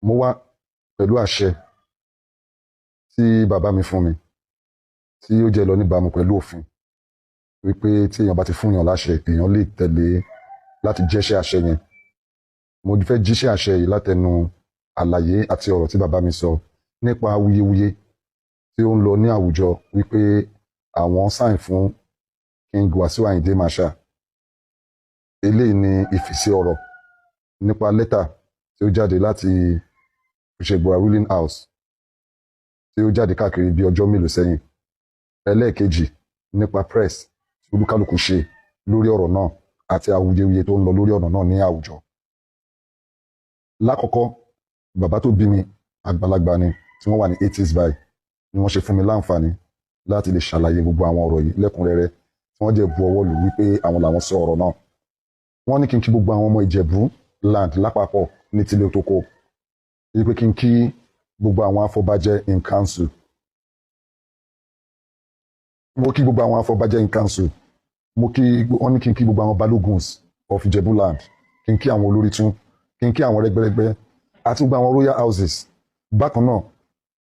Mo wá pẹ̀lú àṣẹ tí bàbá mi fún mi, tí ó jẹ́ lọ níbàámu pẹ̀lú òfin, wípé tí èèyàn bá ti fún yàn láṣẹ, èèyàn lè tẹ̀lé láti jẹ́ṣẹ́ àṣẹ yẹn. Mo fẹ́ jíṣẹ́ àṣẹ yìí látẹnu àlàyé àti ọ̀rọ̀ tí bàbá mi sọ nípa awuyewuye tí ó ń lọ ní àwùjọ wípé àwọn sign fún King Wasiu Ayinde Marshal. Eléyìí ni ìfèsì ọ̀rọ̀ nípa lẹ́tà tí ó jáde láti Fùṣẹ̀gbùwà ruling house, tí ó jáde káàkiri bí ọjọ́ mélòó sẹ́yìn. Ẹlẹ́ẹ̀kejì, nípa press tí olúkálùkù ṣe lórí ọ̀rọ̀ náà àti awuyewuye tó ń lọ lórí ọ̀rọ̀ náà ní àwùjọ. Lákọ̀ọ́kọ́, bàbá tó bí mi, àgbàlagbà ni, tí wọ́n wà ní 80s báyìí, ni wọ́n ṣe fún mi láǹfààní láti lè ṣàlàyé gbogbo àwọn ọ̀rọ̀ yìí lẹ́kùnrẹ́rẹ́, tí wọ́n jẹ́ bu ọwọ́ lù wípé àwọn làwọn sọ ọ̀rọ̀ náà. Wọ́n ní kí n kí gbogbo àwọn ọmọ Ìjẹ̀bú land lápapọ̀ ní tilé tókò, wípé kí n kí gbogbo àwọn afọbajẹ in council. Mo kí gbogbo àwọn afọbajẹ in council. Mo kí wọ́n ní kí n kí gbogbo àwọn balóguns of Ìjẹ̀bú land, kí n kí àwọn olórí tún, kí n kí àwọn rẹ́gbẹ́rẹ́gbẹ́ àti gbogbo àwọn royal houses. Bákan náà,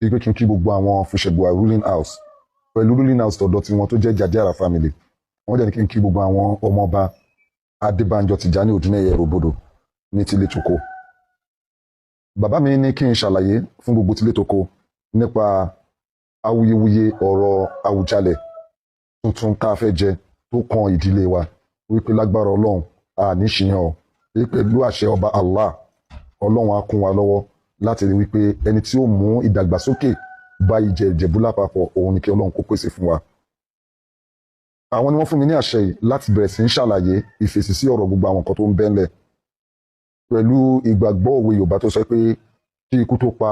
wípé kí n kí gbogbo àwọn Fùṣẹ̀gbùwà ruling house pẹ̀lú ruling house tọ̀dọ̀ tiwọn tó jẹ́ Jàdíàrà family. Wọ́n dẹ̀ ní kí n kí gbogbo àwọn ọmọọba Adébánjọ Tìjání Òdúnẹ̀yẹ Rògbòdò ní tilé toko. Bàbá mi ní kí n ṣàlàyé fún gbogbo tilé toko nípa awuyewuye ọ̀rọ̀ Àwùjalẹ̀ tuntun tá a fẹ́ jẹ tó kan ìdílé wa, wípé lágbára Ọlọ́run, a ní ṣìyàn o, wípé pẹ̀lú àṣẹ ọba Allah, Ọlọ́run á kún wa lọ́wọ́ láti rí wípé ẹni tí ó mú ìdàgbàsókè bá ìjẹ Ìjẹ̀bú lápapọ̀, òun ni kí Ọlọ́run kó pèsè fún wa. Àwọn ni wọ́n fún mi ní àṣẹ yìí láti bẹ̀rẹ̀ sí ń ṣàlàyé ìfèsì sí ọ̀rọ̀ gbogbo àwọn nǹkan tó ń bẹ́ńlẹ̀, pẹ̀lú ìgbàgbọ́ òwe Yorùbá tó sọ pé kí ikú tó pa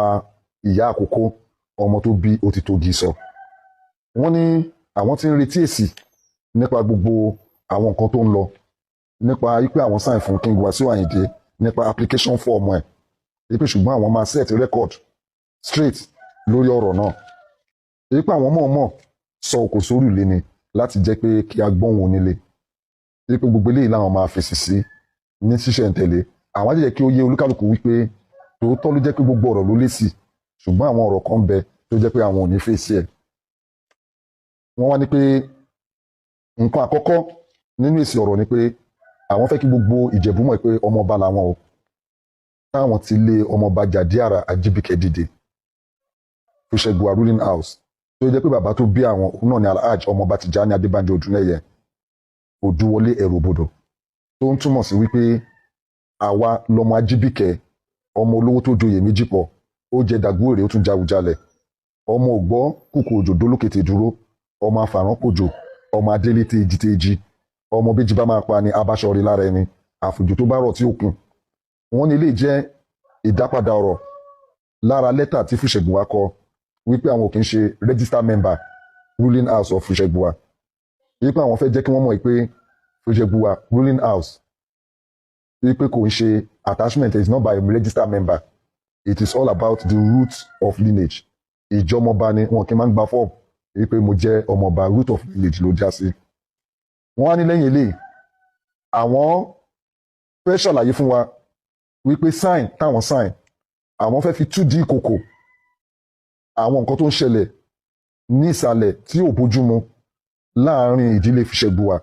ìyá àkókò, ọmọ tó bí ó ti tógi sọ. Wọ́n ní àwọn tí ń retí èsì nípa gbogbo àwọn nǹkan tó ń lọ nípa wípé àwọn sign fún King Wasiu Ayinde, nípa application form ẹ̀, wípé ṣùgbọ́n àwọn máa set record straight lórí ọ̀rọ̀ náà, wípé àwọn mọ̀ọ́mọ̀ sọ òkò sórí ìlé ni láti jẹ́ pé kí a gbọ́n onílé, wípé gbogbo eléyìí làwọn máa fèsì sí ní ṣísẹ̀ntẹ̀lé. Àwọn á jẹ́ kí ó yé olúkálùkù wípé tòótọ́ ló jẹ́ pé gbogbo ọ̀rọ̀ ló lésì, ṣùgbọ́n àwọn ọ̀rọ̀ kan ń bẹ tó jẹ́ pé àwọn ò ní fèsì ẹ̀. Wọ́n wá ní pé nǹkan àkọ́kọ́ nínú èsì ọ̀rọ̀ ni pé àwọn fẹ́ kí gbogbo Ìjẹ̀bú mọ̀ pé ọmọọba làwọn o, táwọn ti lé ọmọọba Jàdíàrà Ajíbíkẹ́ dìde, Fùṣẹ̀gbùwà ruling house, tó jẹ́ pé bàbá tó bí àwọn, òun náà ni Alhaj ọmọọba Tìjání Adébánjọ Òdúnlẹ̀yẹ Òdúwọlé Ẹ̀rọ̀bodò, tó ń túmọ̀ sí wípé àwa lọmọ Ajíbíkẹ́, ọmọ olówó tó joyè méjì pọ̀, ó jẹ Dàgbóèrè, ó tún jawùjalẹ̀, ọmọ ògbọ́ kùkù òjò dólókètè dúró, ọmọ afàrán kòjò, ọmọ adélé téjì téjì, ọmọ bíjì bá máa pa ni abáṣọrí lára ẹni àfòjò tó bá rọ̀ tí ó kùn. Wọ́n ní ilé jẹ́ ìdápadà ọ̀rọ̀ lára lẹ́tà tí Fùṣẹ̀gbùwà kọ wípé àwọn ò kì í ṣe register member ruling house of Fùṣẹ̀gbùwà, wípé àwọn fẹ́ jẹ́ kí wọ́n mọ̀ pé Fùṣẹ̀gbùwà ruling house, wípé kò ń ṣe attachment, is not by a register member. It is all about the root of lineage. Ìjọmọba ni wọn kì í máa ń gba fọ́ọ̀mù wípé mo jẹ́ ọmọọba. Root of lineage ló já sí. Wọ́n á ní lẹ́yìn eléyìí, àwọn fẹ́ ṣàlàyé fún wa wípé sign táwọn sign, àwọn fẹ́ fi túdí ìkòkò àwọn nǹkan tó ń ṣẹlẹ̀ ní ìsàlẹ̀ tí ò bójúmu láàárín ìdílé Fùṣẹ̀gbùwà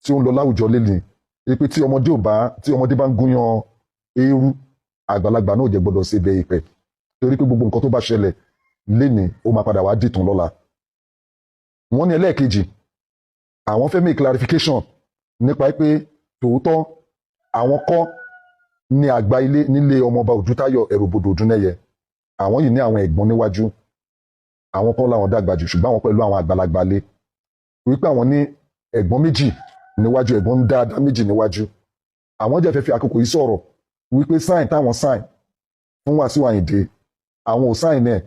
tí ó ń lọ láwùjọ lélẹ̀, wípé tí ọmọdé bá ń gúnyan eérú, àgbàlagbà náà ò jẹ́ gbọ́dọ̀ ṣe bẹ́ẹ̀ ìpẹ́, torí pé gbogbo nǹkan tó bá ṣẹlẹ̀ lénìí, ó máa padà wá dìtàn lọ́la. Wọ́n ní ẹlẹ́ẹ̀kejì, àwọn fẹ́ make clarification nípa pé tòótọ́, àwọn kọ́ ní àgbà ilé nílé ọmọọba Òdútáyọ̀ Ẹ̀rọ̀bodò Òdúnẹ́yẹ. Àwọn yìí ní àwọn ẹ̀gbọ́n níwájú, àwọn kọ́ làwọn dàgbà jù, ṣùgbọ́n àwọn pẹ̀lú àwọn àgbàlagbà lé, wípé àwọn ní ẹ̀gbọ́n méjì níwájú, ẹ̀gbọ́n dáadáa méjì níwájú. Àwọn jẹ́ fẹ́ fi àkókò yìí sọ̀rọ̀ wípé sign táwọn sign fún Wàsíù Àyìndé, àwọn ò sign ẹ̀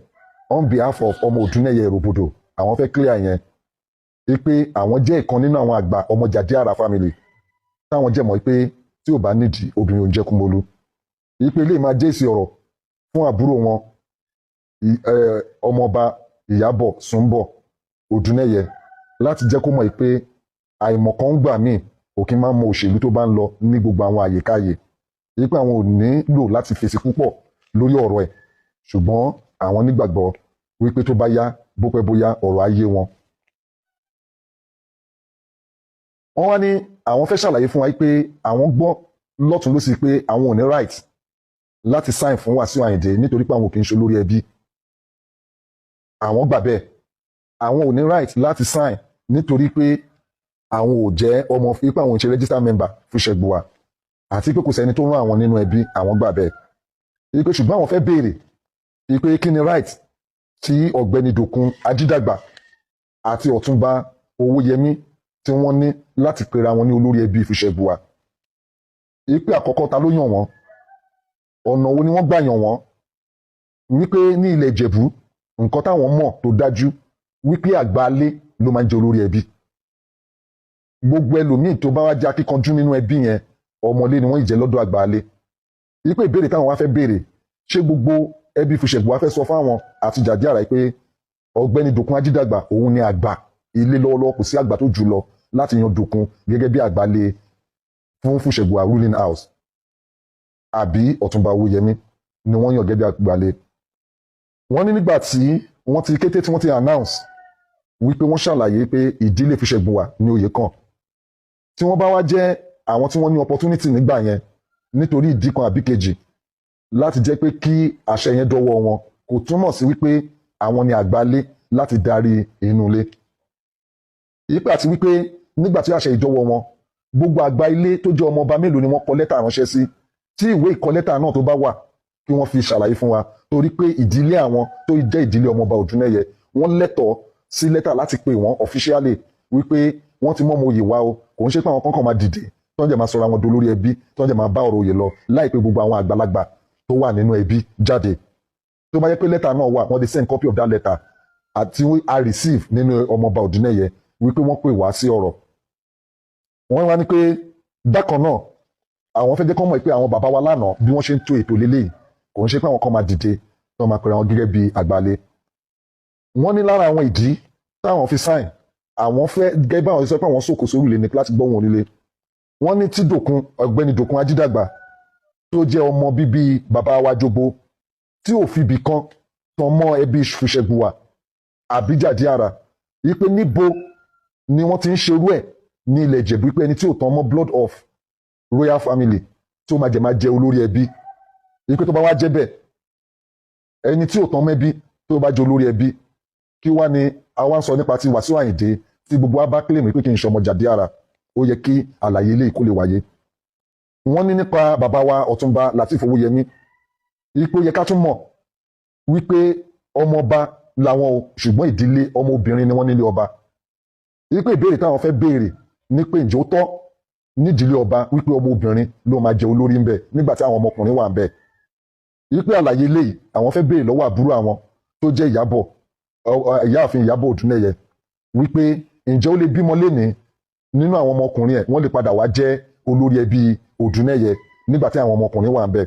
on behalf of ọmọ Òdúnẹ́yẹ Ẹ̀rọ̀bodò. Àwọn fẹ́ clear yẹn wípé àwọn jẹ́ ìkan nínú àwọn àgbà ọmọ Jàdíàrà family, táwọn jẹ́ mọ̀ pé tí ò bá nídìí obìnrin, ò ń jẹ́ kúmọ́lú, wípé ilé máa jẹ́ èsì ọ̀rọ̀ fún àbúrò wọn, ọmọọba Ìyábọ̀ Súnbọ̀ Òdúnẹ́yẹ, láti jẹ́ kó mọ̀ pé àìmọ̀kan ń gbà míì kò kí ń máa mọ òṣèlú tó bá ń lọ ní gbogbo àwọn àyíkáyè, wípé àwọn ò nílò láti fèsì púpọ̀ lórí ọ̀rọ̀ ẹ̀, ṣùgbọ́n àwọn nígbàgbọ́ wípé tó bá yá, bó pẹ́ bóyá, ọ̀rọ̀ ayé wọn. Wọ́n wá ní àwọn fẹ́ ṣàlàyé fún wa pé àwọn gbọ́ lọ́tún lósì pé àwọn ò ní right láti sign fún Wàsíù Àyìndé nítorí pé àwọn ò kì í ṣe olórí ẹbí. Àwọn gbà bẹ́ẹ̀, àwọn ò ní right láti sign nítorí pé àwọn ò jẹ́ ọmọ, pé àwọn ò ṣe register member Fúṣẹ̀gbùwà, àti pé kò sẹ́ni tó rán àwọn nínú ẹbí. Àwọn gbà bẹ́ẹ̀ wípé, ṣùgbọ́n àwọn fẹ́ béèrè wípé kí ni right tí ọ̀gbẹ́ni Dòkun Ajídàgbà àti Ọ̀túnba Owóyẹmí tí wọ́n ní láti pera wọn ní olórí ẹbí Fúṣẹ̀gbùwà? Wípé àkọ́kọ́, ta ló yàn wọ́n? Ọ̀nà wo ni wọ́n gbà yàn wọ́n? Wípé ní ilẹ̀ Ìjẹ̀bú, nǹkan táwọn mọ̀ tó dájú wípé àgbáalé ló máa ń jẹ olórí ẹbí. Gbogbo ẹlòmíì tó bá wá jẹ́ akíkanjú nínú ẹbí yẹn, ọmọlé ni wọ́n jẹ́ lọ́dọ̀ àgbáalé. Wípé ìbéèrè táwọn wá fẹ́ béèrè, ṣé gbogbo ẹbí Fúṣẹ̀gbùwà fẹ́ sọ fáwọn àti Jàdíàrà pé ọ̀gbẹ́ni Dòkun Ajídàgbà òun ni àgbà ilé lọ́wọ́lọ́wọ́, kò sí àgbà tó jù lọ láti yan Dòkun gẹ́gẹ́ bí àgbálé fún Fúṣẹ̀gbùwà ruling house, àbí Ọ̀túnba Owóyẹmí ni wọ́n yàn gẹ́gẹ́ bí àgbálé? Wọ́n ní nígbà tí wọ́n ti kété tí wọ́n ti announce wípé wọ́n ṣàlàyé pé ìdílé Fúṣẹ̀gbùwà ní oyè kan, tí wọ́n bá wá jẹ́ àwọn tí wọ́n ní opportunity nígbà yẹn nítorí ìdí kan àbí kejì láti jẹ́ pé kí àṣẹ yẹn dọ́wọ́ wọn, kò túmọ̀ sí wípé àwọn ni àgbálé láti darí inú ilé. Yípa àti wípé nígbà tí àṣẹ ìjọwọ́ wọn, gbogbo àgbà ilé tó jẹ́ ọmọ ọba mélòó ni wọ́n kọ lẹ́tà ránṣẹ́ sí? Tí ìwé ìkọ lẹ́tà náà tó bá wà, kí wọ́n fi ṣàlàyé fún wa, torí pé ìdílé àwọn tó jẹ́ ìdílé ọmọọba Òdúnẹ́yẹ, wọ́n lẹ́tọ̀ọ́ sí lẹ́tà láti pè wọ́n officially wípé wọ́n ti mọ́ ọmọ oyè wá o. Kò ń ṣe pé àwọn kankan máa dìde tó ń jẹ́ máa sọ̀rọ̀ àwọn dolórí ẹbí, tó ń jẹ́ máa bá ọ̀rọ̀ oyè lọ láì pé gbogbo àwọn àgbàlagbà tó wà nínú ẹbí jáde. Tó bá yẹ pé lẹ́tà náà wà, wọ́n ti send copy of that letter àti a receive nínú ọmọọba Òdúnẹ́yẹ wípé wọ́n pè wá sí ọ̀rọ̀. Wọ́n wá ní pé bákan náà, àwọn fẹ́ jẹ́ kọ́ mọ̀ pé àwọn bàbá wa lánàá, bí wọ́n ṣe ń tó ètò lélẹ́yìí, kò ń ṣe pé àwọn kan máa dìde tó máa pèrè àwọn gẹ́gẹ́ bí àgbálẹ̀. Wọ́n ní lára àwọn ìdí táwọn fi sign, àwọn fẹ́ gẹ́gẹ́ báwọn ṣe sọ pé àwọn sòkò sórí ilé ní láti gbọ́ wọn onílé. Wọ́n ní tí Dòkun, ọ̀gbẹ́ni Dòkun Ajídàgbà, tó jẹ́ ọmọ bíbí bàbá wa Jogbo, tí ò fi ibì kan tàn mọ́ ẹbí Fúṣẹ̀gbùwà àbí Jàdíàrà, wípé níbo ni wọ́n ti ń ṣerú ẹ̀ ní ilẹ̀ Ìjẹ̀bú, wípé ẹni tí ò tàn mọ́ blood of royal family tí ó máa jẹ máa jẹ olórí ẹbí? Wípé tó bá wá jẹ́ bẹ́ẹ̀, ẹni tí ò tàn mẹ́bí tó bá jẹ olórí ẹbí, kí wá ni àwa ń sọ nípa ti Wàsíù Àyìndé tí gbogbo wa bá claim pé kí n ṣọmọ Jàdíàrà? Ó yẹ kí àlàyé ilé ìkó lè wáyé. Wọ́n ní nípa bàbá wa Ọ̀túnba Lateef Owóyẹmí, wípé ó yẹ ká tún mọ̀ wípé ọmọọba làwọn o, ṣùgbọ́n ìdílé ọmọ obìnrin ni wọ́n nílé ọba. Wípé ìbéèrè táwọn fẹ́ béèrè ní pé ǹjẹ́ ó tọ́ nídìílé ọba wípé ọmọ obìnrin ló máa jẹ olórí ń bẹ nígbà tí àwọn ọmọkùnrin wà ń bẹ? Wípé àlàyé eléyìí, àwọn fẹ́ béèrè lọ́wọ́ àbúrò àwọn tó jẹ́ Ìyábọ̀, ìyáàfin Ìyábọ̀ Òdúnẹ́yẹ, wípé ǹjẹ́ ó lè bímọ lénìí nínú àwọn ọmọkùnrin ẹ̀, wọ́n lè padà wá jẹ́ olórí ẹbí Òdúnẹ́yẹ nígbà tí àwọn ọmọkùnrin wà ń bẹ?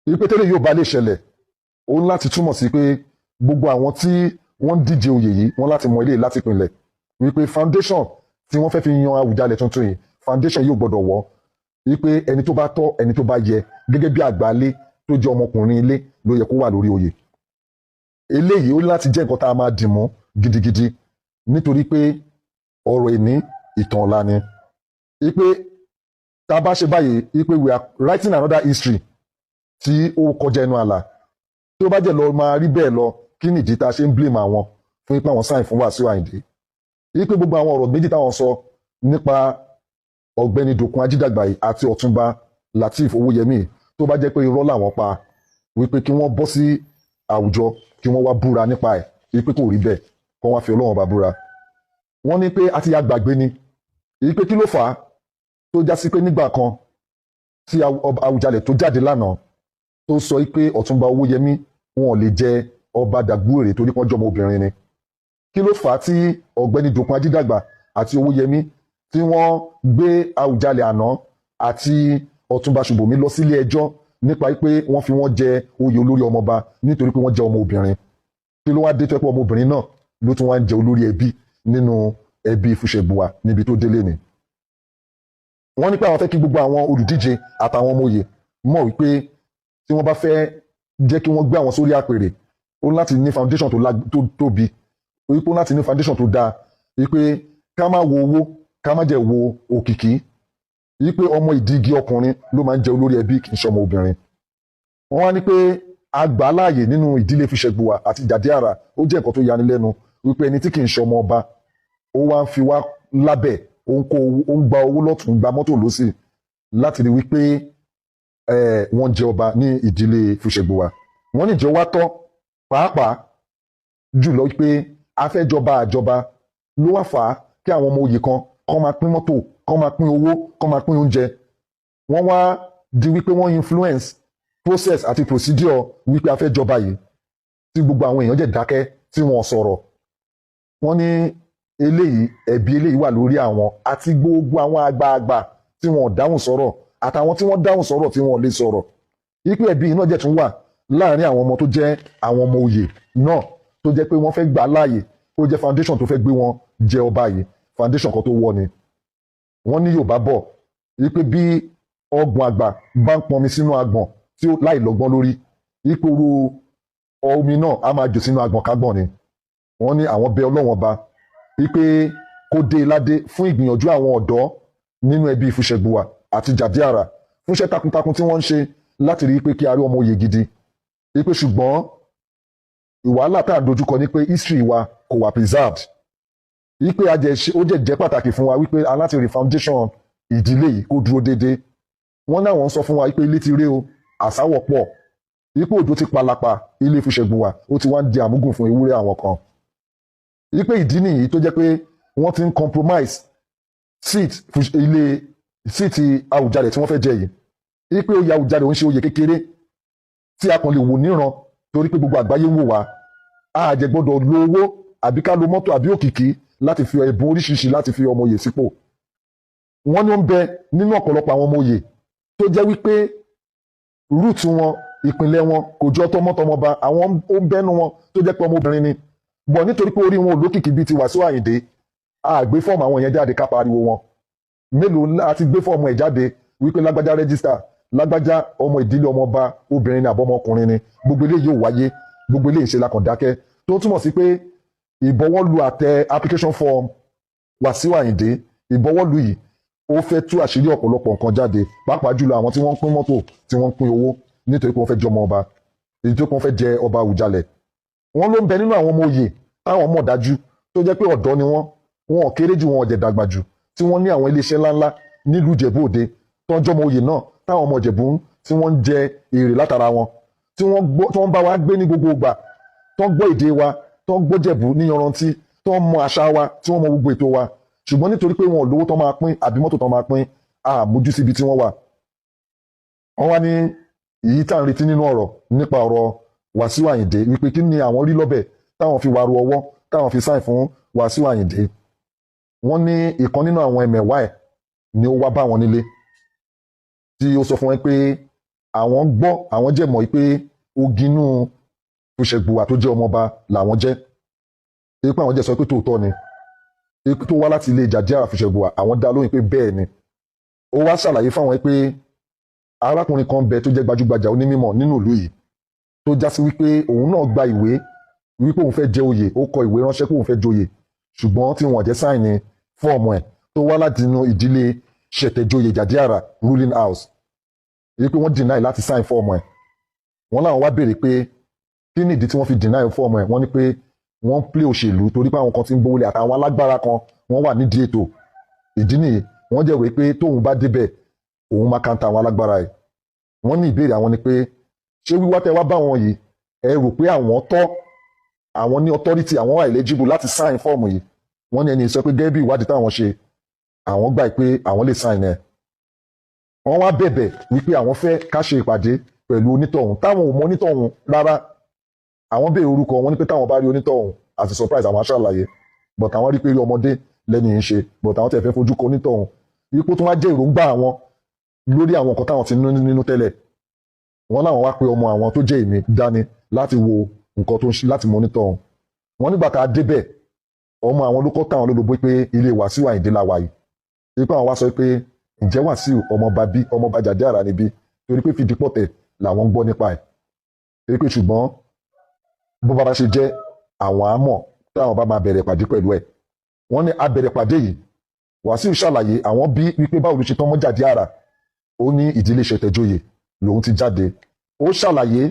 Wípé tẹ́lẹ̀ yóò bá lè ṣẹlẹ̀, ó ń láti túmọ̀ sí pé gbogbo àwọn tí wọ́n ń díje oyè yìí, wọ́n láti mọ ilé láti pinlẹ̀ wípé foundation tí wọ́n fẹ́ fi yan Àwùjalẹ̀ tuntun yìí, foundation yóò gbọ́dọ̀ wọ́, wípé ẹni tó bá tọ́, ẹni tó bá yẹ gẹ́gẹ́ bí àgbálé tó jẹ́ ọmọkùnrin ilé ló yẹ kó wà lórí oyè. Eléyìí ó ní láti jẹ́ nǹkan tá a máa dì mú gidigidi, nítorí pé ọ̀rọ̀ ìní ìtàn ọ̀la ni. Wípé tá a bá ṣe báyìí, wípé we are writing another history tí ó kọjá ẹnu àlà. Tí ó bá jẹ́ lọ máa rí bẹ́ẹ̀ lọ, kí nìdí tá a ṣe ń blame àwọn fún wípé àwọn sign fún Wàsíù Àyìndé? Wípé gbogbo àwọn ọ̀rọ̀ méjì táwọn sọ nípa ọ̀gbẹ́ni Dòkun Ajídàgbà yìí àti Ọ̀túnba Lateef Owóyẹmí, tó bá jẹ́ pé irọ́ làwọn pa, wípé kí wọ́n bọ́ sí àwùjọ, kí wọ́n wá búra nípa ẹ̀ wípé kò rí bẹ́ẹ̀, kí wọ́n wá fi Ọlọ́run bá búra. Wọ́n ní pé àti ya gbàgbé ni wípé kí ló fà á tó já sí pé nígbà kan tí Àwùjalẹ̀ tó jáde lánàá tó sọ pé Ọ̀túnba Owóyẹmí wọn ò lè jẹ ọba Dàgbúrè torí pọ́njọ́ ọmọ obìnrin ni, kí ló fà á tí ọ̀gbẹ́ni Dòkun Ajídàgbà àti Owóyẹmí tí wọ́n gbé Àwùjalẹ̀ àná àti Ọ̀túnba Ṣùbòmí lọ sílé ẹjọ́ nípa pé wọ́n fi wọ́n jẹ oyè olórí ọmọọba nítorí pé wọ́n jẹ́ ọmọ obìnrin? Kí ló wá dé tó pé ọmọbìnrin náà ló tún wá ń jẹ olórí ẹbí nínú ẹbí Fúṣẹ̀gbùwà níbi tó délé ni? Wọ́n ní pé àwọn fẹ́ kí gbogbo àwọn olùdíje àtàwọn ọmọ oyè mọ̀ wípé Tí wọ́n bá fẹ́ jẹ́ kí wọ́n gbé àwọn sórí àpèrè, ó ní láti ní foundation tó tóbi, wípé ó ní láti ní foundation tó dáa, wípé ká má wo owó, ká má jẹ́ wo òkìkí, wípé ọmọ ìdígi ọkùnrin ló máa ń jẹ olórí ẹbí, kì í ṣe ọmọ obìnrin. Wọ́n wá ní pé àgbà láàyè nínú ìdílé Fúṣẹ̀gbùwà àti Jàdíàrà, ó jẹ́ nǹkan tó yani lẹ́nu wípé ẹni tí kì í ṣe ọmọ ọba, ó wá ń fi wá lábẹ́, ó ń kó owó, ó ń gba owó lọ́tún, gba mọ́tò lọ́sì, láti rí wípé wọ́n jẹ ọba ní ìdílé Fúṣẹ̀gbùwà. Wọ́n ní ìjọ wá tọ́ pàápàá jùlọ wípé afẹ́jọba àjọba ló wá fà á kí àwọn ọmọ oyè kan kọ́ máa pín mọ́tò, kọ́ máa pín owó, kọ́ máa pín oúnjẹ. Wọ́n wá di wípé wọ́n influence process àti procedure wípé afẹ́jọba yìí, tí gbogbo àwọn èèyàn jẹ́ dákẹ́ tí wọ́n sọ̀rọ̀. Wọ́n ní eléyìí, ẹ̀bi eléyìí wà lórí àwọn àti gbogbo àwọn àgbààgbà tí wọ́n dáhùn sọ̀rọ̀, àtàwọn tí wọ́n dáhùn sọ̀rọ̀ tí wọ́n lè sọ̀rọ̀, wípé ẹ̀bi yìí náà jẹ́ tún wà láàrin àwọn ọmọ tó jẹ́ àwọn ọmọ oyè náà, tó jẹ́ pé wọ́n fẹ́ gbà láàyè kó jẹ́ foundation tó fẹ́ gbé wọn jẹ ọba yìí, foundation kan tó wọ́ ni. Wọ́n ní Yorùbá bọ̀ wípé bí ọgbọ̀n àgbà bá ń pọnmi sínú agbọ̀n tí ó láì lọ́gbọ́n lórí, wípé orú omi náà á máa jò sínú agbọ̀n kágbọ̀n ni. Wọ́n ní àwọn bẹ Ọlọ́wọ́n ọba wípé kó dé ládé fún ìgbìyànjú àwọn ọ̀dọ́ nínú ẹbí Fúṣẹ̀gbùwà àti Jàdíàrà, fún iṣẹ́ takuntakun tí wọ́n ń ṣe láti rí pé kí a rí ọmọ oyè gidi, wípé ṣùgbọ́n ìwàhálà tá à ń dojúkọ ni pé history wa kò wà preserved, wípé ó jẹ́ jẹ́ pàtàkì fún wa wípé a láti rí foundation ìdílé yìí kó dúró déédéé. Wọ́n náà wọ́n sọ fún wa wípé ilé ti ré o, àsáwọ̀ pọ̀, wípé òjò ti palapa ilé Fúṣẹ̀gbùwà, ó ti wá ń di àmúgùn fún ewúrẹ́ àwọn kan, wípé ìdí nìyí tó jẹ́ pé wọ́n ti ń compromise seat ilé, seat Àwùjalẹ̀ tí wọ́n fẹ́ jẹ yìí, wípé oyè Àwùjalẹ̀ ò ń ṣe oyè kékeré tí a kàn lè wò níran, torí pé gbogbo àgbáyé ń wò wá. A jẹ gbọ́dọ̀ lo owó àbí ká lo mọ́tò àbí òkìkí láti fi ẹ̀bùn oríṣiríṣi láti fi ọmọ oyè sípò. Wọ́n ní ó ń bẹ nínú ọ̀pọ̀lọpọ̀ àwọn ọmọ oyè tó jẹ́ wípé root wọn, ìpìlẹ̀ wọn kò jọ tọmọtọmọba àwọn. Ó ń bẹ́nu wọn tó jẹ́ pé ọmọbìnrin ni bọ̀, nítorí pé orí wọn ò lókìkí bíi ti Wàsíù Àyìndé, a gbé fọ́ọ̀mù àwọn yẹn jáde ká pariwo wọn. Mélòó la ti gbé fọ́ọ̀mù ẹ̀ jáde wípé lágbájá register, lágbájá ọmọ ìdílé ọmọọba obìnrin ni àbọ̀mọkùnrin ni? Gbogbo eléyìí ò wáyé. Gbogbo eléyìí ṣe la kàn dákẹ́, tó túmọ̀ sí pé ìbọwọ́lù àtẹ application form Wàsíù Àyìndé, ìbọwọ́lù yìí, ó fẹ́ tú àṣírí ọ̀pọ̀lọpọ̀ nǹkan jáde, pàápàá jùlọ àwọn tí wọ́n ń pín mọ́tò, tí wọ́n ń pín owó nítorí pé wọ́n fẹ́ jọmọ ọba, èyí tó wọ́n fẹ́ jẹ ọba Àwùjalẹ̀. Wọ́n ló ń bẹ nínú àwọn ọmọ oyè táwọn mọ̀ dájú, tó jẹ́ pé ọ̀dọ́ ni wọ́n, wọn ò kéré jù, wọn ò jẹ̀ dàgbà jù, tí wọ́n ní àwọn iléeṣẹ́ ńláńlá nílùú Ìjẹ̀bú Òde, tó ń jọmọ oyè náà, táwọn ọmọ Ìjẹ̀bú tí wọ́n ń jẹ èrè látara wọn, tí wọ́n gbọ́, tí wọ́n bá wa gbé ní gbogbo ìgbà, tó ń gbọ́ èdè wa, tó ń gbọ́ Jẹ̀bú ní yanrantí, tó ń mọ àṣà wa, tí wọ́n mọ gbogbo ètò wa, ṣùgbọ́n nítorí pé wọn ò lówó tó máa pín àbí mọ́tò tó máa pín, àmójú síbi tí wọ́n wà. Wọ́n wá ní èyí tá à ń retí nínú ọ̀rọ̀ nípa ọ̀rọ̀ Wàsíù Àyìndé, wípé kí ni àwọn rí lọ́bẹ̀ táwọn fi wàrú ọwọ́ táwọn fi sign fún Wàsíù Àyìndé. Wọ́n ní ìkan nínú àwọn ẹ̀mẹ̀wá ẹ̀ ni ó wá bá wọn nílé, tí ó sọ fún wọn pé àwọn gbọ́, àwọn jẹ́ mọ̀ pé oginú Fúṣẹ̀gbùwà tó jẹ́ ọmọọba làwọn jẹ́, pé àwọn jẹ́ sọ pé tòótọ́ ni tó wá láti ilé Jàdíàrà Fúṣẹ̀gbùwà. Àwọn dá lóhùn pé bẹ́ẹ̀ ni. Ó wá ṣàlàyé fáwọn pé arákùnrin kan bẹ tó jẹ́ gbajúgbajà onímọ̀ nínú ìlú yìí, tó já sí wípé òun náà gba ìwé wípé òun fẹ́ jẹ oyè, ó kọ ìwé ránṣẹ́ pé òun fẹ́ joyè, ṣùgbọ́n tí wọ́n jẹ́ sign fọ́ọ̀mù ẹ̀, tó wá láti inú ìdílé Ṣẹ̀tẹ̀joyè Jàdíàrà ruling house, wípé wọ́n deny láti sign fọ́ọ̀mù ẹ̀. Wọ́n láwọn wá béèrè pé kí ni ìdí tí wọ́n fi deny fọ́ọ̀mù ẹ̀. Wọ́n ní pé wọ́n ń play òṣèlú, torí pé àwọn kan ti ń gbówólé àtàwọn alágbára kan, wọ́n wà nídìí ètò. Ìdí nìyí. Wọ́n jẹ́wèé pé tóun bá débẹ̀, òun máa counter àwọn alágbára ẹ̀. Wọ́n ní ìbéèrè àwọn ni pé ṣé wíwá tẹ wá bá wọn yìí, ẹ rò pé àwọn tọ́, àwọn ní authority, àwọn wà eligible láti sign fọ́ọ̀mù yìí? Wọ́n ní ẹni sọ pé gẹ́gẹ́ bí ìwádìí táwọn ṣe, àwọn gbà pé àwọn lè sign ẹ̀. Wọ́n wá bẹ̀bẹ̀ wípé àwọn fẹ́ ká ṣe ìpàdé pẹ̀lú onítọ̀hún, táwọn ò mọ onítọ̀hún rárá. Àwọn béèrè orúkọ wọn, ní pé táwọn bá rí onítọ̀hún àti surprise, àwọn aṣàlàyé, but àwọn rí pé rí ọmọdé lẹ́ni yìí ń ṣe, but àwọn tẹ̀ fẹ́ fojú kọ onítọ̀hún, wípé tó wá jẹ́ èròǹgbà àwọn lórí àwọn nǹkan táwọn ti ní nínú tẹ́lẹ̀. Wọ́n láwọn wá pé ọmọ àwọn tó jẹ́ èmi dání láti wo nǹkan tó ń ṣe, láti mọ onítọ̀hún. Wọ́n nígbà tá a débẹ̀, ọmọ àwọn ló kọ́ táwọn lólobó pé ilé Wàsíù Àyìndé la wà yìí, wípé àwọn wá sọ pé ǹjẹ́ Wàsíù ọmọọba bí ọmọọba Jàdíàrà níbí, torí pé Fìdípọ̀tẹ̀ làwọn ń gbọ́ nípa ẹ̀ pé, ṣùgbọ́n bó bá ṣe jẹ́, àwọn á mọ̀ táwọn bá máa bẹ̀rẹ̀ pàdé pẹ̀lú ẹ̀. Wọ́n ní abẹ̀rẹ̀ pàdé yìí, Wàsíù ṣàlàyé àwọn bí wípé báwo ló ṣe tán mọ́ Jàdíàrà. Ó ní ìdílé Ṣẹ̀tẹ̀joyè lòun ti jáde. Ó ṣàlàyé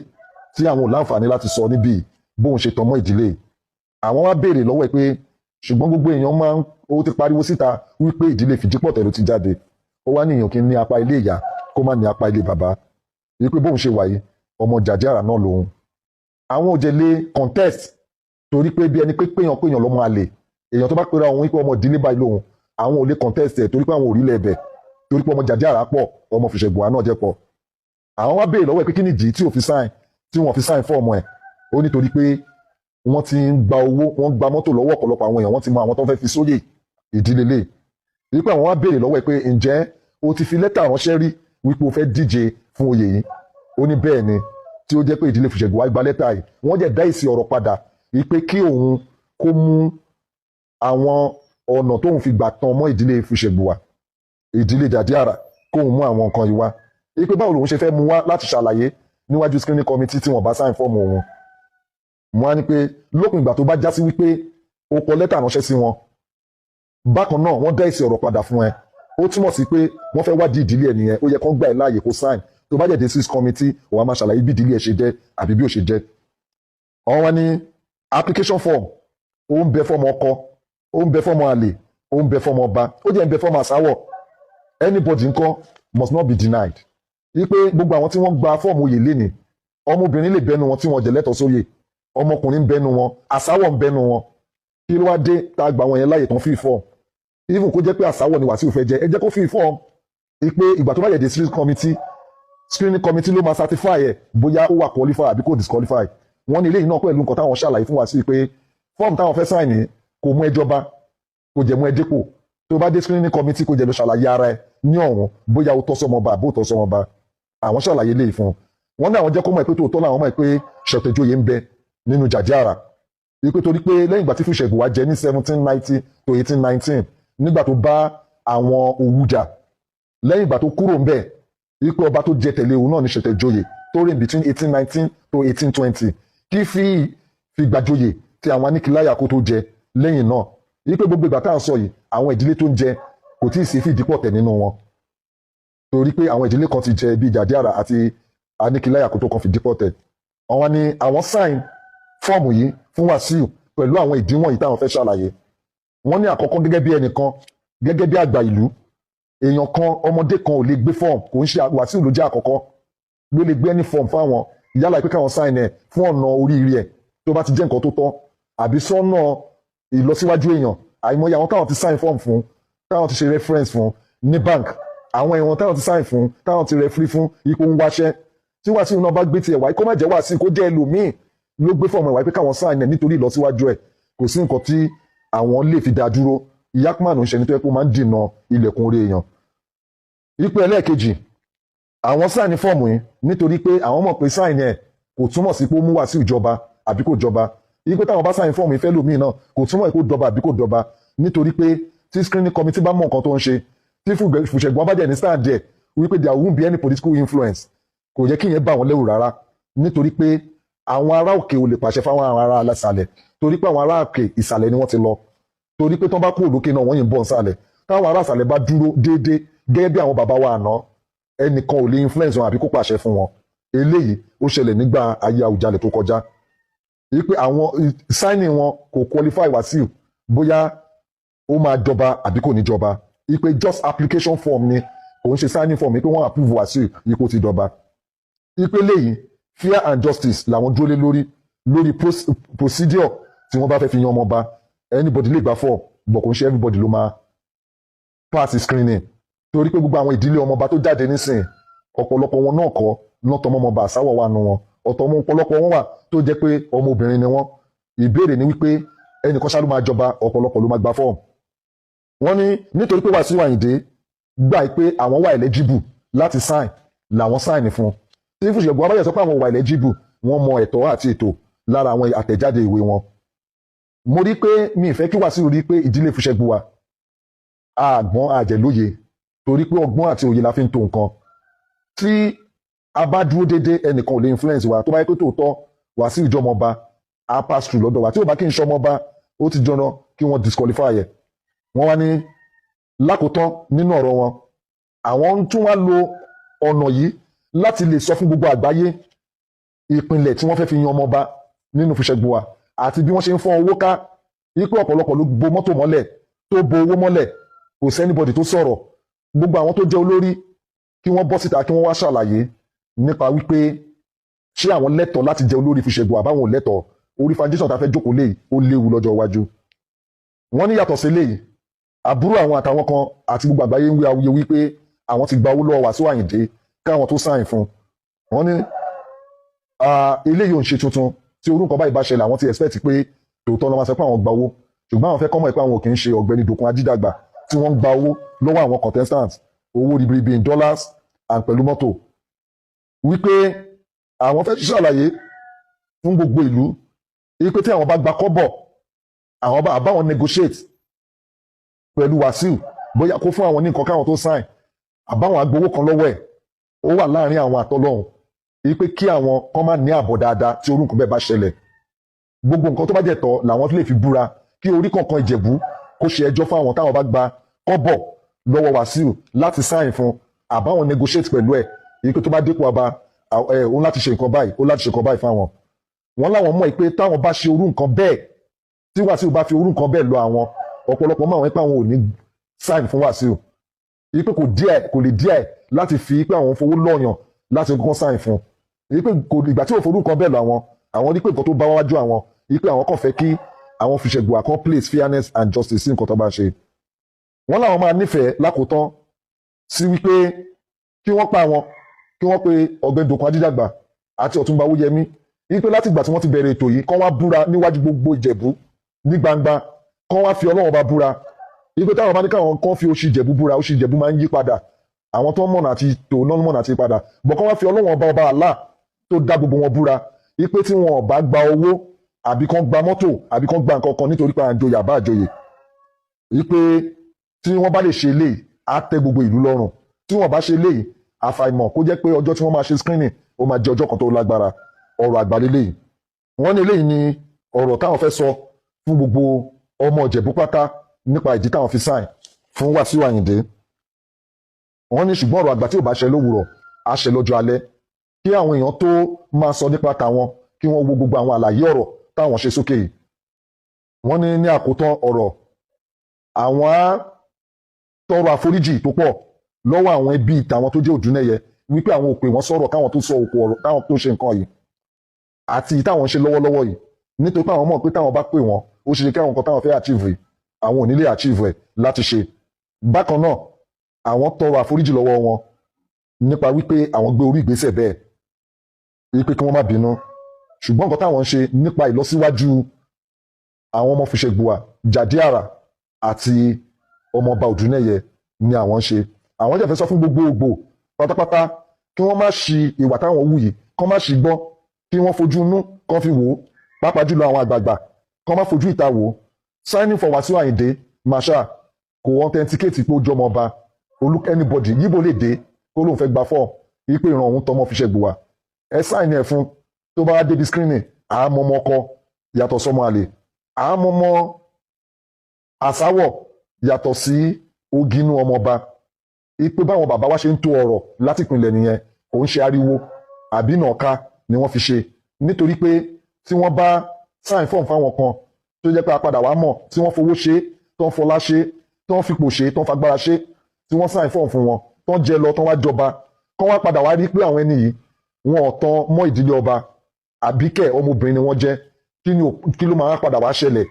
tí àwọn ò láǹfààní láti sọ níbí bóun ṣe tán mọ́ ìdílé. Àwọn wá béèrè lọ́wọ́ ẹ̀ pé ṣùgbọ́n gbogbo èèyàn máa ń, ó ti pariwo síta wípé ìdílé Fìdípọ̀tẹ̀ ló ti jáde. Ó wá ní èèyàn kí n ní apá ilé ìyá kó má ní apá ilé bàbá, wípé bóun ṣe wà yìí, ọmọ Jàdíàrà náà lòun. Àwọn ò jẹ́ lè contest torí pé bí ẹni pé péyàn péyàn lọ́mọ àlè, èèyàn tó bá pera òun wípé ọmọ ìdílé báyìí lòun, àwọn ò lè contest ẹ̀ torí pé àwọn ò rí lẹ́ẹ̀bẹ̀, torí pé ọmọ Jàdíàrà pọ̀, ọmọ Fìṣẹ̀gùn náà jẹ́ pọ̀. Àwọn wá béèrè lọ́wọ́ ẹ̀ pé kí nìdí tí ò fi sign, tí wọ́n fi sign fọ́ọ̀mù ẹ̀. Ó nítorí pé wọ́n ti ń gba owó, wọ́n gba mọ́tò lọ́wọ́ ọ̀pọ̀lọpọ̀ àwọn èèyàn, wọ́n ti mọ àwọn tó fẹ́ fi sóyè ìdílé lè. Wípé àwọn wá béèrè lọ́wọ́ ẹ̀ pé ǹjẹ́ o ti fi lẹ́tà ránṣẹ́ rí wípé o fẹ́ díje fún oyè yìí? Ó ní bẹ́ẹ̀ ni, tí ó jẹ́ pé ìdílé Fùṣẹ̀gùn wá gba lẹ́tà yìí, wọ́n jẹ́ dá èsì ọ̀rọ̀ padà wípé kí òun kó mú àwọn ọ̀nà tóun fi gbà tán mọ́ ìdílé Fùṣẹ̀gùwà, ìdílé Jàdíàrà, kóun mú àwọn nǹkan yìí wá, wípé báwo lòun ṣe fẹ́ mú wá láti ṣàlàyé níwájú screening committee tí wọ́n bá sign fọ́ọ̀mù òun. Mo á ní pé lópin ìgbà tó bá já sí wípé o kọ lẹ́tà ránṣẹ́ sí wọn, bákan náà wọ́n dá èsì ọ̀rọ̀ padà fún ẹ, ó túmọ̀ sí pé wọ́n fẹ́ wádìí ìdílé ẹ nìyẹn. Ó yẹ kó gbà ẹ láàyè kó sign. Tó bá jẹ́ dé six committee, wàá máa ṣàlàyé bí ìdílé ẹ ṣe jẹ́ àbí bí ò ṣe jẹ́. Àwọn wá ní application form, ó ń bẹ fọ́mọ ọkọ, ó ń bẹ fọ́mọ àlè, ó ń bẹ fọ́mọ ọba, ó jẹ́ ń bẹ fọ́mọ àsáwọ̀. Anybody ńkọ́ must not be denied, wípé gbogbo àwọn tí wọ́n gba fọ́ọ̀mù oyè lénìí, ọmọbìnrin lè bẹnu wọn tí wọ́n jẹ lẹ́tọ̀ọ́ sóyè, ọmọkùnrin ń bẹnu wọn, àsáwọ̀ ń bẹnu wọn. Kí ló wá dé tá a gba àwọn yẹn láàyè tán fi fọ́ọ̀mù? Even kó jẹ́ pé àsáwọ̀ ni Wàsíù fẹ́ jẹ, ẹ jẹ́ kó fi fọ́ọ̀mù, wípé ìgbà tó bá yẹ dé screening committee, screening committee ló máa certify ẹ̀ bóyá ó wà qualify àbí kò disqualify. Wọ́n ní eléyìí náà pẹ̀lú nǹkan táwọn ṣàlàyé fún Wàsíù pé fọ́ọ̀mù táwọn fẹ́ sign ní kò mú ẹjọ́ bá, kò jẹ́ mú ẹ dépò. Tó bá dé screening committee, kò jẹ́ lọ ṣàlàyé ara ẹ ní ọ̀hún bóyá ó tọ́ sọmọba àbó tọ́ sọmọba. Àwọn ṣàlàyé léyìí fún un. Wọ́n ní àwọn jẹ́ kó mọ̀ pé tòótọ́ làwọn mọ̀ pé Ṣọ̀tẹ̀joyè ń bẹ nínú Jàdíàrà, wípé torí pé lẹ́yìn ìgbà tí Fùṣẹ̀gùwà jẹ ní 1790 to 1819, nígbà tó bá àwọn Òwu jà, lẹ́yìn ìgbà tó kúrò ń bẹ̀, wípé ọba tó jẹ tẹ̀lé òun náà ní Ṣọ̀tẹ̀joyè tó reign between 1819 to 1820, kí fi fi gbàjoyè tí àwọn Aníkìláyà kó tó jẹ lẹ́yìn náà, wípé gbogbo ìgbà tá à ń sọ yìí, àwọn ìdílé tó ń jẹ kò tí ì sí fìdípọ̀tẹ̀ nínú wọn, torí pé àwọn ìdílé kan ti jẹ bíi Jàdíàrà àti Aníkìláyà kó tó kan fìdípọ̀tẹ̀. Àwọn ni àwọn sign fọ́ọ̀mù yìí fún Wàsíù pẹ̀lú àwọn ìdíwọ̀n yìí táwọn fẹ́ ṣàlàyé. Wọ́n ní àkọ́kọ́, gẹ́gẹ́ bí ẹnìkan, gẹ́gẹ́ bí àgbà ìlú, èèyàn kan, ọmọdé kan ò lè gbé fọ́ọ̀mù. Kò ń ṣe Wàsíù ló jẹ́ àkọ́kọ́ ló lè gbé any form fáwọn, yálà pé káwọn sign ẹ̀ fún ọ̀nà oríire ẹ̀ tó bá ti jẹ́ nǹkan tó tọ́ àbí sọ́nà ìlọsíwájú èèyàn. Àìmọye àwọn táwọn ti sign form fún, táwọn ti ṣe reference fún ní bank, àwọn èèyàn táwọn ti sign fún, táwọn ti referee fún ipò ń wáṣẹ́. Tí Wàsíù náà bá gbé tiẹ̀ wáyé, kó má jẹ́ Wàsíù, kó jẹ́ ẹlòmíì ló gbé fọ́ọ̀mù ẹ̀ wáyé pé káwọn sign ẹ̀ nítorí ìlọsíwájú ẹ̀, kò sí nǹkan tí àwọn lè fi dá dúró. Yakman ń ṣe ní tó yẹ kó máa ń dènà ilẹ̀kùn orí èèyàn. Ipò ẹlẹ́ẹ̀kejì, àwọn sign fọ́ọ̀mù yìí nítorí pé àwọn mọ̀ pé sign ẹ̀ kò túmọ̀ sí pé ó mú Wàsíù jọba àbí kò jọba, wípé táwọn bá sign fọ́ọ̀mù ìfẹ́ lòmíì náà kò túmọ̀ pé ó dọba àbí kò dọba, nítorí pé tí screening committee bá mọ̀ nǹkan tó ń ṣe, tí Fùṣẹ̀gbọ́n bá jẹ́ ní stand there, wípé there won't be any political influence, kò yẹ kí ìyẹn bà wọ́n lẹ́rù rárá, nítorí pé àwọn ará òkè ò lè pàṣẹ fáwọn ará ìsàlẹ̀, torí pé àwọn ará òkè ìsàlẹ̀ ni wọ́n ti lọ, torí pé tán bá kúrò lókè náà, wọ́n yìí ń bọ̀ nsàlẹ̀. Táwọn ará ìsàlẹ̀ bá dúró déédéé gẹ́gẹ́ bí àwọn bàbá wa àná, ẹnìkan ò lè influence wọn àbí kó pàṣẹ fún wọn. Eléyìí ó ṣẹlẹ̀ nígbà ayé Àwùjalẹ̀ tó kọjá, wípé àwọn signing wọn kò qualify Wàsíù bóyá ó máa jọba àbí kò ní jọba, wípé just application form ni, kò ń ṣe signing form wípé wọ́n approve Wàsíù ipò ti dọba, wípé léyìí fair and justice làwọn dúró lé lórí lórí procedure tí wọ́n bá fẹ́ fi yan ọmọ ọba. Anybody lè gba form, but kò ń ṣe everybody ló máa pass screening, torí pé gbogbo àwọn ìdílé ọmọọba tó jáde nísìn, ọ̀pọ̀lọpọ̀ wọn náà kọ́ lọ́tọ̀ ọmọọba. Àsáwọ̀ wà nù wọn, ọ̀tọ̀ ọmọ ọ̀pọ̀lọpọ̀ wọn wà tó jẹ́ pé ọmọbìnrin ni wọ́n. Ìbéèrè ni wípé ẹnìkan ṣá ló máa jọba, ọ̀pọ̀lọpọ̀ ló máa gba fọ́ọ̀mù. Wọ́n ní nítorí pé Wàsíù Àyìndé gbà pé àwọn wà eligible láti sign làwọn sign fún. Tí Fùṣẹ̀gbọ́n abáyọ̀ sọ pé àwọn wà eligible, wọ́n mọ ẹ̀tọ́ àti ètò lára àwọn àtẹ̀jáde ìwé wọn. Mo rí pé mi ì fẹ́ kí Wàsíù rí pé ìdílé Fùṣẹ̀gbùwà àgbọ́n àjẹlóye, torí pé ọgbọ́n àti òye la fi ń to nǹkan tí A bá dúró déédéé, ẹnìkan ò lè influence wa. Tó bá yẹ pé tòótọ́ Wàsíù ìjọmọba, á pass through lọ́dọ̀ wa. Tí ò bá kí n ṣọmọba, ó ti jọna kí wọ́n disqualify ẹ̀. Wọ́n wá ní lákòótán nínú ọ̀rọ̀ wọn, àwọn ń tún wá lo ọ̀nà yìí láti lè sọ fún gbogbo àgbáyé ìpìlẹ̀ tí wọ́n fẹ́ fi yan ọmọba nínú Fùṣẹ̀gbùwà àti bí wọ́n ṣe ń fọ́n owó ká, wípé ọ̀pọ̀lọpọ̀ ló bo mọ́tò mọ́lẹ̀, tó bo owó mọ́lẹ̀, kò sí anybody tó sọ̀rọ̀. Gbogbo àwọn tó jẹ́ olórí, kí wọ́n bọ́ síta, kí wọ́n wá ṣàlàyé nípa wípé ṣé àwọn lẹ́tọ̀ọ́ láti jẹ́ olórí Fùṣẹ̀gbùwà àbáwọn ò lẹ́tọ̀ọ́. Orí foundation tá a fẹ́ jókòó léyìí, ó léwu lọ́jọ́ iwájú. Wọ́n ní yàtọ̀ sí léyìí, àbúrò àwọn àtàwọn kan àti gbogbo àgbáyé ń wí awuye wípé àwọn ti gba owó lọ́wọ́ Wàsíù Àyìndé káwọn tó sign fún. Wọ́n ní eléyìí ò ń ṣe tuntun. Tí orúkọ báyìí bá ṣẹlẹ̀, àwọn ti expect pé tòótọ́ ló máa sọ pé àwọn gba owó, ṣùgbọ́n àwọn fẹ́ kọ́mọ̀ pé àwọn ò kì í ṣe Ọ̀gbẹ́ni Dòkun Ajídàgbà tí wọ́n ń gba owó lọ́wọ́ àwọn contestants, owó ribiribi in dollars and pẹ̀lú mọ́tò, wípé àwọn fẹ́ ṣàlàyé fún gbogbo ìlú wípé tí àwọn bá gba kọ́bọ̀, àwọn bá àbáwọn negotiate pẹ̀lú Wàsíù, bóyá kó fún àwọn ní nǹkan káwọn tó sign, àbáwọn agbowó kan lọ́wọ́ ẹ̀, ó wà láàrin àwọn àtọlọ́hun, wípé kí àwọn kan má ní àbọ̀ dáadáa tí orúkọ bẹ́ẹ̀ bá ṣẹlẹ̀. Gbogbo nǹkan tó bá jẹ́ tọ́ làwọn lè fi búra, kí orí kankan Ìjẹ̀bú kó ṣe ẹjọ́ fún àwọn táwọn bá gba kọ́bọ̀ lọ́wọ́ Wàsíù láti sign fún, àbáwọn negotiate pẹ̀lú ẹ̀, wípé tó bá dépò ọba ẹ̀, òun láti ṣe nǹkan báyìí, ó láti ṣe nǹkan báyìí fáwọn. Wọ́n láwọn mọ̀ pé táwọn bá ṣe orú nǹkan bẹ́ẹ̀, tí Wàsíù bá fi orú nǹkan bẹ́ẹ̀ lọ àwọn, ọ̀pọ̀lọpọ̀ mọ̀ àwọn pé àwọn ò ní sign fún Wàsíù, wípé kò díẹ̀, kò lè díẹ̀ láti fi pé àwọn fowó lọ́yàn láti kọ́kọ́ sign fún, wípé kò ìgbà tí ò forú nǹkan bẹ́ẹ̀ lọ àwọn, àwọn ní pé nǹkan tó bá wájú àwọn, wípé àwọn kàn fẹ́ kí àwọn Fùṣẹ̀gbùwà kan place fairness and justice sí nǹkan tó bá ṣe. Wọ́n láwọn máa nífẹ̀ẹ́ lákòótán sí wípé kí wọ́n pa àwọn, kí wọ́n pe Ọ̀gbẹ́ni Dòkun Ajídàgbà àti Ọ̀túnba Owóyẹmí, wípé láti ìgbà tí wọ́n ti bẹ̀rẹ̀ ètò yìí, kán wá búra níwájú gbogbo Ìjẹ̀bú ní gbangba, kán wá fi Ọlọ́run bá búra, wípé táwọn bá ní káwọn kán fi oṣù Ìjẹ̀bú búra, oṣù Ìjẹ̀bú máa ń yí padà, àwọn tó ń mọ̀nà àti tò náà mọ̀nà àti padà bọ̀, kán wá fi Ọlọ́run ọba, ọba Allah tó dá gbogbo wọn búra, wípé tí wọn ò bá gba owó àbí kán gba mọ́tò àbí kán gba nǹkan kan nítorí pé à ń joyè àbá àjoyè, wípé tí wọ́n bá lè ṣe eléyìí, á tẹ́ gbogbo ìlú lọ́rùn. Tí wọ́n bá ṣe eléyìí, àfàìmọ̀ kó jẹ́ pé ọjọ́ tí wọ́n máa ṣe screening, ó máa jẹ́ ọjọ́ kan tó lágbára. Ọ̀rọ̀ àgbàlélẹ́yìí, wọ́n ní eléyìí ni ọ̀rọ̀ táwọn fẹ́ sọ fún gbogbo ọmọ Ìjẹ̀bú pátá nípa ìdí táwọn fi sign fún Wàsíù Àyìndé. Wọ́n ní ṣùgbọ́n ọ̀rọ̀ àgbà tí ò bá ṣẹ lówùrọ̀, á ṣẹ lọ́jọ́ alẹ́. Kí àwọn èèyàn tó máa sọ nípa tàwọn, kí wọ́n wo gbogbo àwọn àlàyé ọ̀rọ̀ táwọn ṣe sókè yìí. Wọ́n ní ní àkótán ọ̀rọ̀, àwọn á tọrọ àforíjì tó pọ̀ lọ́wọ́ àwọn ẹbí tàwọn tó jẹ́ Òdúnẹ́yẹ, wípé àwọn ò pè wọ́n sọ̀rọ̀ káwọn tó sọ òkú ọ̀rọ̀ táwọn tó ṣe nǹkan yìí àti táwọn ń ṣe lọ́wọ́lọ́wọ́ yìí, nítorí pé àwọn mọ̀ pé táwọn bá pè wọ́n, ó ṣe kí àwọn nǹkan táwọn fẹ́ achieve yìí, àwọn ò ní lè achieve ẹ̀ láti ṣe. Bákan náà, àwọn tọrọ àforíjì lọ́wọ́ wọn nípa wípé àwọn gbé orí ìgbésẹ̀ bẹ́ẹ̀, wípé kí wọ́n má bínú, ṣùgbọ́n nǹkan táwọn ń ṣe nípa ìlọsíwájú àwọn ọmọ Fùṣẹ̀gbùwà, Jàdíàrà àti ọmọọba Òdúnẹ́yẹ ni àwọn ń ṣe. Àwọn jẹ́ fẹ́ sọ fún gbogbogbò pátápátá kí wọ́n má ṣi ìwà táwọn wù yìí, kán má ṣì gbọ́, kí wọ́n fojú inú kán fi wò ó, pàápàá jùlọ àwọn àgbààgbà, kán má fojú ìta wò ó. Signing for Wàsíù Àyìndé Marshal kò authenticate pé ó jọmọ ọba olú. Anybody yíbo lè dé kó lóun fẹ́ gba fọ́ wípé ìran òun tọmọ Fùṣẹ̀gbùwà, ẹ sign ẹ̀ fún. Tó bá débi screening, àmọ́mọ́ ọkọ yàtọ̀ sọmọ àlè, àmọ́mọ́ àsáwọ̀ yàtọ̀ sí oginú ọmọọba. Ipe báwọn bàbá wa ṣe ń tó ọ̀rọ̀ láti ìpìlẹ̀ nìyẹn, kò ń ṣe ariwo àbí nàka ni wọ́n fi ṣe, nítorí pé tí wọ́n bá sign form fáwọn kan tó jẹ́ pé a padà wá mọ̀ tí wọ́n fowó ṣe, tó ń fọlá ṣe, tó ń fipò ṣe, tó ń fagbára ṣe, tí wọ́n sign form fún wọn, tó ń jẹ lọ, tó ń wá jọba, kán wá padà wá rí pé àwọn ẹni yìí, wọn ò tán mọ́ ìdílé ọba, àbíkẹ́ ọmọbìnrin ni wọ́n jẹ́, kí ni kí ló máa padà wá ṣẹlẹ̀?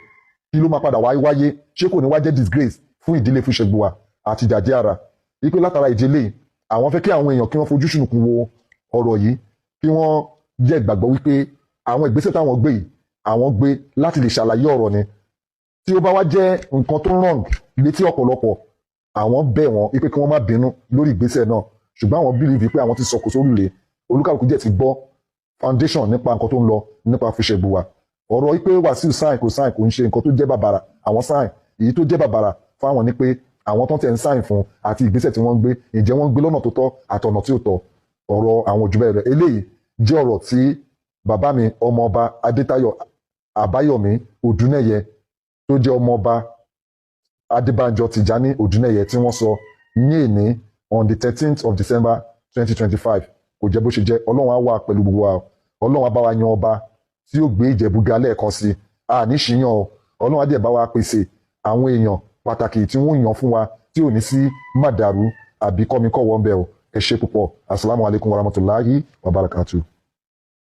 Kí ló máa padà wá wáyé? Ṣé kò ní wá jẹ́ disgrace fún ìdílé Fúṣẹ̀gbùwà àti Jàdíàrà? Wípé látara ìdílé, àwọn fẹ́ kí àwọn èèyàn kí wọ́n fojú ṣùnùkùn wo ọ̀rọ̀ yìí, kí wọ́n jẹ́ ìgbàgbọ́ wípé àwọn ìgbésẹ̀ táwọn gbé yìí, àwọn gbé láti lè ṣàlàyé ọ̀rọ̀ ni. Tí ó bá wá jẹ́ nǹkan tó wrong létí ọ̀pọ̀lọpọ̀, àwọn bẹ̀ wọ́n wípé kí wọ́n má bínú lórí ìgbésẹ̀ náà, ṣùgbọ́n àwọn believe pé àwọn ti sọkò sórùlé, olúkàlùkù jẹ́ ti gbọ́ foundation nípa nǹkan tó ń lọ nípa Fúṣẹ̀gbùwà. Ọ̀rọ̀ wípé Wàsíù sign, kò sign, kò ń ṣe nǹkan tó jẹ́ bàbàrà àwọn sign. Èyí tó jẹ́ bàbàrà fáwọn ni pé àwọn tó ń tẹ̀ ń sign fún àti ìgbésẹ̀ tí wọ́n ń gbé, ǹjẹ́ wọ́n ń gbé lọ́nà tó tọ́ àtọ̀nà tí ò tọ́? Ọ̀rọ̀ àwọn ojú bẹ́ẹ̀ rẹ̀, eléyìí jẹ́ ọ̀rọ̀ tí bàbá mi, ọmọọba Adétáyọ̀ Àbáyọ̀mí Òdúnẹ̀yẹ, tó jẹ́ ọmọọba Adébánjọ Tìjání Òdúnẹ̀yẹ, tí wọ́n sọ ní èní on the 13th of December 2025. Kò jẹ́ bó ṣe jẹ́. Ọlọ́run á wà pẹ̀lú gbogbo wa. Ọlọ́run á bá wa yan ọba tí yóò gbé Ìjẹ̀bú ga lẹ́ẹ̀kan sí. A ní ṣìyàn o. Ọlọ́run á dẹ̀ bá wa pèsè àwọn èèyàn pàtàkì tí wọ́n yàn fún wa, tí ò ní sí màdàrú àbí kọ́mikọ́wọ́ ń bẹ̀ o. Ẹ ṣé púpọ̀. Asalaamualeykum warahmatulahi wabarakatuh.